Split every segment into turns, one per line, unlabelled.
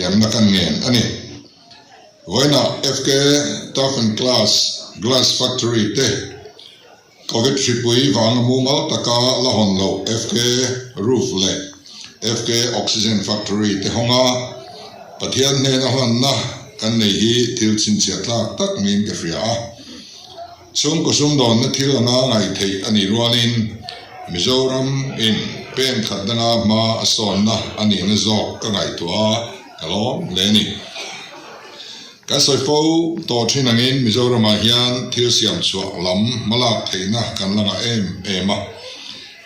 Remna kan ngen a ni. Vawiinah FK Tough and Class Glass Factory te Covid hripui vanga mumal taka la hawn loh FK Roof leh FK Oxygen Factory te hawnga Pathian hnena hlanna kan nei hi thil chhinchhiah tlak tak niin ka hria a. Chhungkaw sumdawnna thil anga ngaih theih a nih rualin Mizoram in pen khat danga hma a sawnna a nihna zawk ka ngaihtuah a, ka lawm hle a ni. Kan sawi fo tawh thin angin Mizoramah hian thil siam chhuah lam hmalak theihna kan la ngah em em a,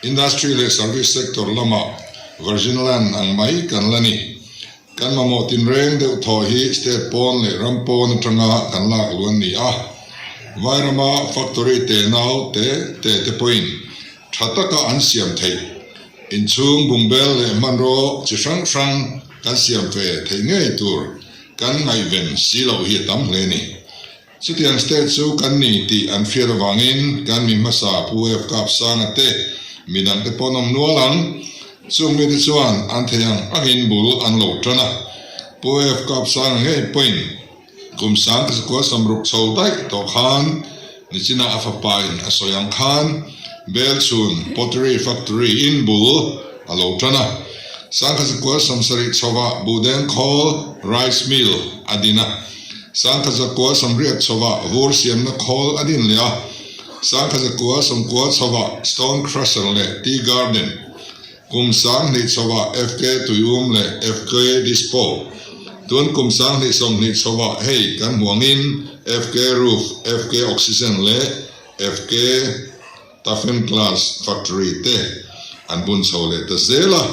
industry leh service sector lamah Virgin Land ang mai kan la ni. Kan mamawh tinreng deuh thaw hi state pawn leh ram pawn atanga kan lak luh an ni a, Vairama factory tenau te te te pawhin tha taka an siam theih. Inchhung bungbel leh hmanraw chi hrang hrang kan siam ve theih ngei tur kan ngaihven si loh hi a tam hle a ni. Chutiang state chu kan ni tih an hriat avangin kan mi hmasa Pu F. Kapsanga te midang te pawh an awm nual ang. Chung mite chuan an thei ang angin bul an lo tan a. Pu F. Kapsanga ngei pawhin kum 1900 samruk chho daih tawh khan nichina a fapain a sawi ang khan Belchhun Pottery Factory in bul a lo tan a. 1900 samsarih chhovah Buhdeng Khawl Rice Mill a din a. 1900 samriat chhovah vur siamna khawl a din leh a, 1900 sawmkua chhovah Stone Crusher leh Tea Garden, kum 2000 chhovah FK Tuium leh FK Dispo, tun kum 2020 chhovah hei kan hmu angin FK Roof, FK Oxygen leh FK Toughen Glass Factory te an bun chho leh ta zel a,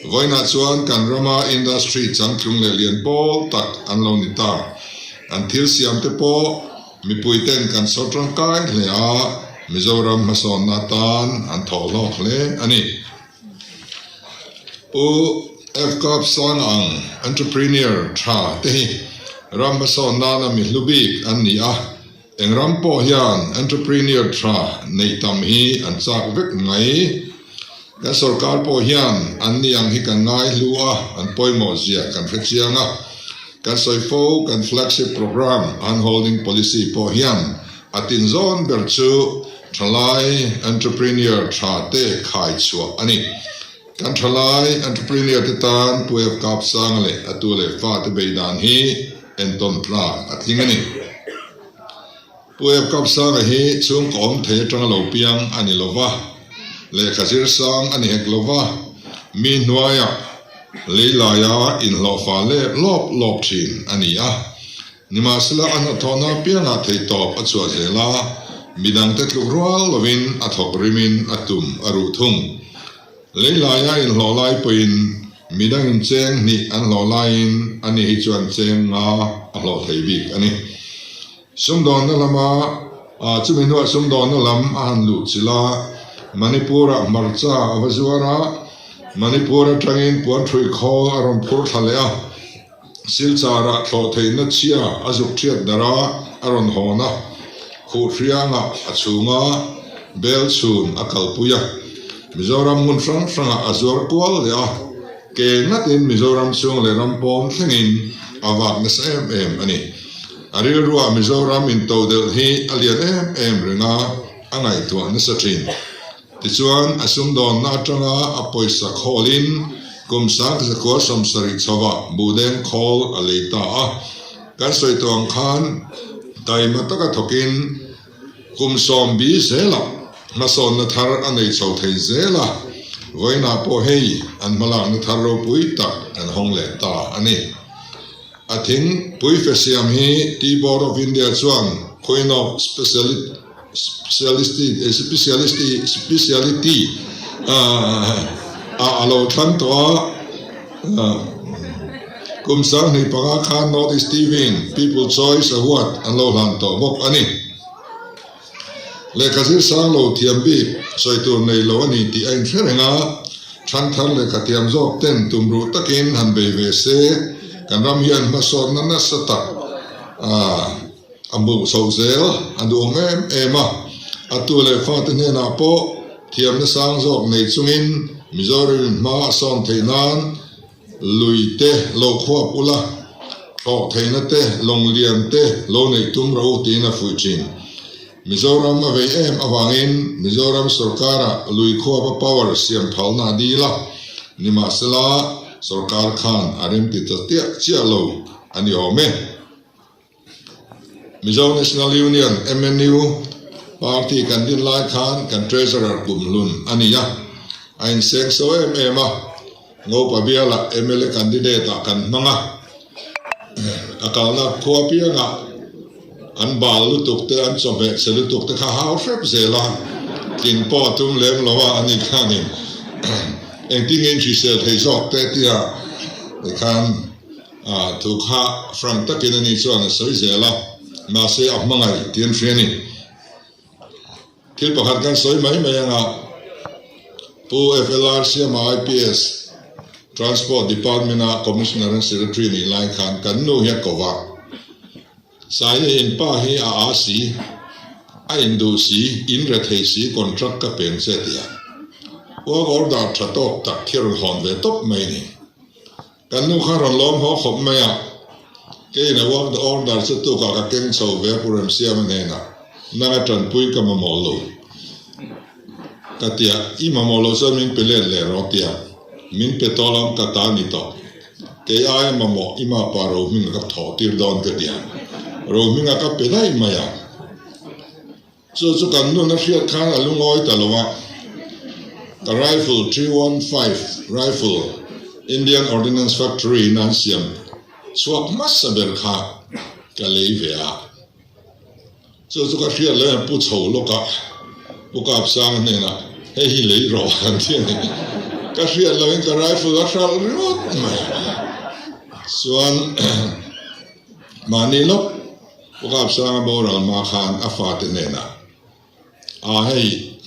vawiinah chuan kan rama industry changtlung leh lian pawl tak an lo ni ta. An thil siam te pawh mipui ten kan sawr tangkai hle a, Mizoram hmasawnna atan an thawh hlawk hle a ni. Pu F. Sang ang entrepreneur tha te hi ram hmasawn nana mi hlu bik an ni a, Eng ram pawh hian entrepreneur tha neih tam hi an chak vek mai. Kan sorkar pawh hian an ni ang hi kan ngai hlu a, an pawimawh zia kan hre chiang a. Kan sawi fo kan flagship programme handholding policy pawh hian a tinzawn ber chu thalai entrepreneur tha te khai chhuah a ni. Kan thalai entrepreneur te tan Pu F. Kapsanga leh a tu leh fate beidan hi entawn tlak a tling a ni. Pu F. Kapsanga hi chhungkaw awm thei atanga lo piang a ni lo va, lehkha zir sang a ni hek lo va, mi hnuaia lei laia inhlawhfa lep lawp lawp thin a ni a. Nimahsela a hnathawhna apiangah theihtawp a chhuah zel a, midangte tluk rual lovin a thawk rimin a tum a ruh thung. Lei laia inhlawh lai pawhin midangin cheng hnih an hlawh laiin ani hi chuan cheng nga a hlawh thei bik a ni. Sumdawnna lama chumi hnuah sumdawnna lam a han luh chilh a, Manipur-ah hmarcha a va zuar a, Manipur atangin puanṭhui khawl a rawn phur thla leh a. Silchar-ah thlawh theihna chhia a zuk ṭhiat darh a, a rawn hawn a, khuhhriangah a chhung a, bel chhun a kalpui a, Mizoram hmun hrang hrangah a zuar kual leh a, ke ngatin Mizoram chhung leh ram pawn thlengin a vak nasa em em a ni. A rilruah Mizoram intodelh hi a lian em em reng a, a ngaihtuah nasa ṭhin. Tichuan, a sumdawnna atanga a pawisa khawlin kum 1970 chhovah buhdeng khawl a lei ta a. Kan sawi tawh ang khan taima taka thawkin kum sawm bi zelah hmasawnna thar a nei chho thei zel a, vawiinah pawh hei an hmalakna thar ropui tak an hawng leh ta a ni. A thing puife siam hi Tea Board of India chuan Queen of Speciality Speciality Speciality ah a lo thlang tawh a, kum 25 khan North East TV in People Choice Award an lo hlan tawh bawk a ni. Lehkha zir sang lo thiam bik sawi tur nei lo a ni tih a inhre reng a, Thanthar lehkha thiam zawk ten tumruh takin han bei ve se, kan ram hian hmasawnna nasa tak a hmuh chhoh zel a duhawm em em a, a tu leh fate hnenah pawh thiamna sang zawk nei chungin Mizoram in hma a sawn theih nan. Lui te lo khuap ula, thlawh theihna te, lawng lian te lo neih tum rawh u tiin a fuih thin. Mizoram a vei em avangin Mizoram sorkara lui khuapa power siam phalna a dil a, nimahsela sorkar khan a remti ta tiah chiah lo a ni awm e. Mizo National Union, MNU, party kan din lai khan kan Treasurer kumhlun a ni a, a inseng so em em a, Ngopa bialah mla candidate ah kan hmang a, a kalna khua piangah an bal lutuk te, an chawhmeh che lutuk te kha hau hrep zel a, tlin pawh a tum lem lo a, ani khanin engtin nge inhrisel thei zawk te tia tikhan. A thu kha frank takin ani chuan a sawi zel a, mahse a hmangaih tih an hria a ni. Thil pakhat kan sawi mai mai anga Pu FLR Siama IPS, Transport Department-a Commissioner and Secretary nih lai khan kan nu hi a ko va. Saia in pa hi a aa si, a induh si, in rethei si contract ka peng che tia. Work order tha tawk tak khi a rawn hawn ve tawp mai a ni. Kan nu kha rawn lawm haw khawp mai a, keiin a work the order chu tukah ka keng chho ve a Pu Remsiama hnenah, Nang a tanpui ka mamawh lo ka tia, i mamawh loh chuan min pe let leh rawh tia, min pe tawh lam ka ta ni tawh, kei aia mamawh i mapa Rohminga ka thawh tir dawn ka tia, Rohminga ka pe daih mai a. Chu chu kan nun a hriat khan a lungawi ta lo a, ka rifle 315 rifle Indian Ordnance Factory in an siam chhuak hmasa ber kha ka lei ve a. Chu chu ka hriat leh pu chho lawk a, Pu Kapsanga hnenah hei hi lei rawh an ti a ni. Ka hriat lohin ka rifle a hralh ringawt mai. Chuan mahni lawk. Pu Kapsanga boral hma khan a fate hnenah, A hei,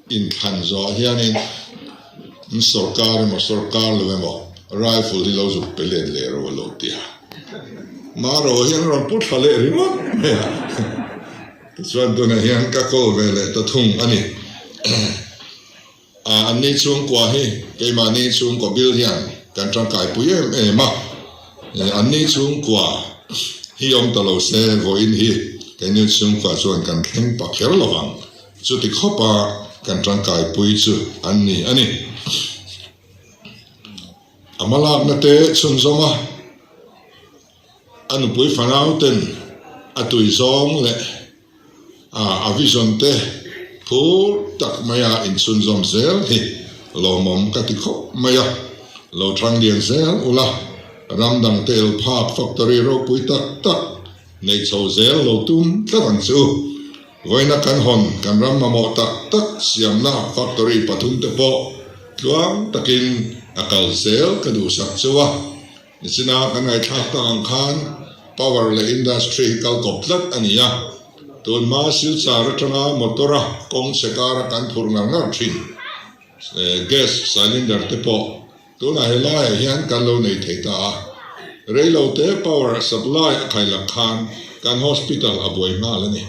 inthlan zawh hianin in sorkar emaw sorkar lo emaw rifle hi lo zuk pe let leh rawh a lo ti a. Maro hian a rawn pu thla leh ringawt mai a. Tichuan tunah hian ka call ve leh ta thung a ni. A anni chhungkua hi keimahni chhungkaw bil hian kan tangkaipui em em a, anni chhungkua hi awm ta lo se vawiin hi keini chhungkua chuan kan thleng pa kher lo vang, chuti khawpa kan tangkaipui chu an ni a ni. A hmalakna te chhunzawm a, a nupui fanau ten a tui zawng leh A vision te phur tak maia inchhunzawm zel hi lawmawm ka ti khawp mai a, lo thang lian zel ula, ram dang te el phak factory ropui tak tak neih chho zel lo tum tlat ang che u. Vawiina kan hawn kan ram mamawh tak tak siamna factory pathum te pawh tluang takin a kal zel ka duhsak cheu a. Nichina kan ngaihthlak tak ang khan power leh industry hi kal kawp tlat a ni a, tunhma Silchar atanga motor-a kawng chhe kara kan phurh ngar ngar thin gas cylinder te pawh tunah helaiah hian kan lo nei thei ta a, reilote power supply a khailak khan kan hospital a buai nghal a ni.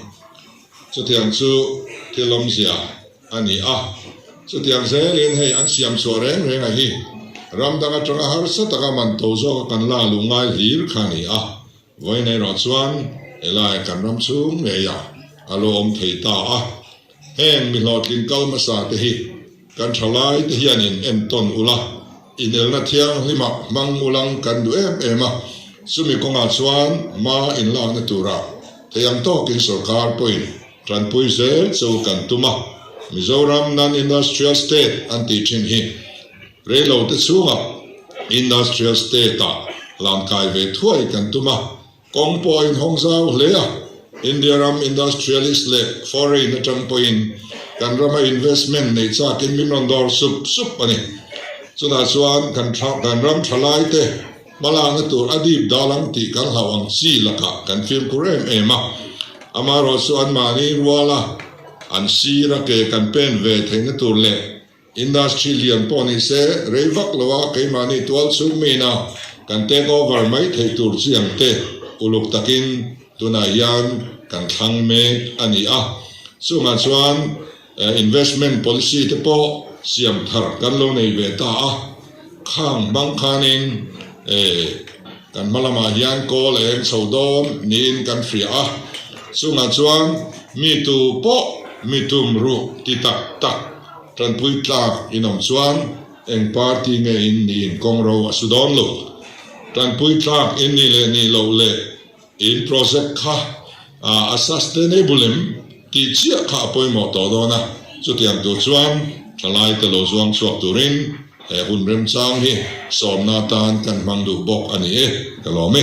Chutiang chu thil awmzia a ni a. Chutiang zelin hei an siam chhuah reng reng a hi ram dang atanga harsa taka man to zawka kan la luh ngai hlir kha a ni a. Vawiin erawh chuan helai kan ram chhung ngeiah a lo awm thei ta a. Heng mi hlawhtling kal hmasa te hi kan thalai te hianin entawn ula, inelna thianghlimah hmang ulang kan duh em em a. Chumi kawngah chuan hma inlakna turah thei ang tawkin sorkar pawhin Tanpui zel chu kan tum a, Mizoram Non-Industrial State an tih thin hi reilo te chhungah Industrial State-ah hlan kai ve thuai kan tum a, kawng pawh a inhawng zau hle a, India ram industrialist leh foreign atang pawhin kan rama investment neih chakin min rawn dawr sup sup a ni. Chutah chuan kan kan ram thalaite Hmalakna tur a dip dal ang tih kan hlauh ang chi lakah kan fimkhur em em a, amaherawh chu anmahni ruala an sira ke kan pen ve theihna tur leh industry lian pawh ni se rei vak loa keimahni tual chhung mina kan take over mai theih tur chi ang te uluk takin tunah hian kan thlang mek a ni a, chungah chuan Investment policy te pawh siam thar kan lo nei ve ta a. Khang hmang khanin kan hma lamah hian kawl eng chho dawn niin kan hria a, chungah chuan mi tu pawh mi tum ruh ti tak tak tanpui tlak in awm chuan eng party nge in niin kawng ro a su dawn lo. Tanpui tlak in nih leh nih loh leh In project kha a sustainable em tih chiah kha a pawimawh tawh dawn a, chutiang tur chuan thalai te lo zuang chhuak turin he hun remchang hi sawmna atan kan hmang duh bawk a ni e, ka lawm e.